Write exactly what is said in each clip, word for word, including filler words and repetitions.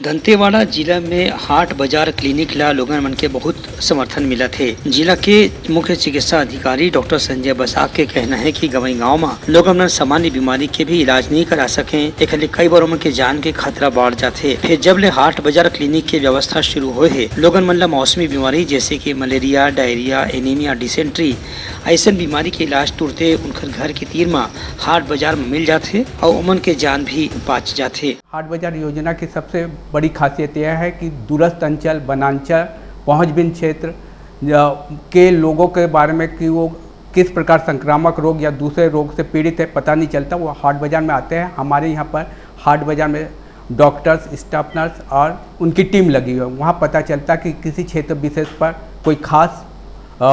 दंतेवाड़ा जिला में हाट बाजार क्लिनिक ला लोगन मन के बहुत समर्थन मिलत हे। जिला के मुख्य चिकित्सा अधिकारी डॉक्टर संजय बसाक के कहना हे कि गंवई गांव म लोगन मन सामान्य बीमारी के भी इलाज नइ करा सकें, एखर ले कई बार ओमन के जान के खतरा बाढ़ जाथे। फेर जब ले हाट बाजार क्लिनिक के व्यवस्था शुरू होए हे, लोगन मन ला मौसमी बीमारी जैसे कि मलेरिया, डायरिया, एनीमिया, डिसेंट्री अइसन बीमारी के इलाज तुरते उनकर घर के तीर म हाट बाजार म मिल जाथे अउ ओमन के जान भी बाच जाथे। हाट बाजार योजना की सबसे बड़ी खासियत यह है कि दूरस्थ अंचल, वनांचल, पहुँचबीन क्षेत्र, अ, के लोगों के बारे में कि वो किस प्रकार संक्रामक रोग या दूसरे रोग से पीड़ित है, पता नहीं चलता। वो हाट बाजार में आते हैं। हमारे यहाँ पर हाट बाजार में डॉक्टर्स, स्टाफ नर्स और उनकी टीम लगी हुई है। वहाँ पता चलता कि किसी क्षेत्र विशेष पर कोई खास, अ,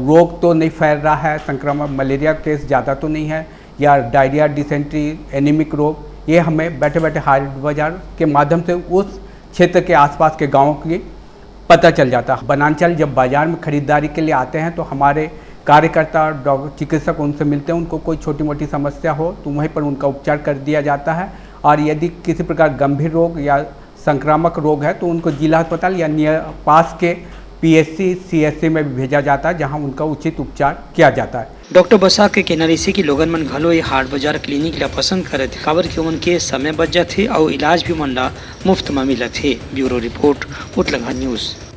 रोग तो नहीं फैल रहा है, संक्रमण, मलेरिया केस ज़्यादा तो नहीं है, या डायरिया, डिसेंट्री, एनीमिक रोग, ये हमें बैठे बैठे हाट बाजार के माध्यम से उस क्षेत्र के आसपास के गाँवों की पता चल जाता है। वनांचल जब बाजार में खरीदारी के लिए आते हैं तो हमारे कार्यकर्ता, डॉक्टर, चिकित्सक उनसे मिलते हैं, उनको कोई छोटी मोटी समस्या हो तो वहीं पर उनका उपचार कर दिया जाता है। और यदि किसी प्रकार गंभीर रोग या संक्रामक रोग है तो उनको जिला अस्पताल या नियर पास के पीएचसी, सीएचसी में भी भेजा जाता है, जहां उनका उचित उपचार किया जाता है। डॉक्टर बसाक के कहना रहिसे कि लोगन मन घलो ये हाट बाजार क्लिनिक ला पसंद करत हे, काबर कि ओमन के समय बच जाथे अउ इलाज भी ओमन ला मुफ्त म मिलत हे। Bureau report, Utlangha news.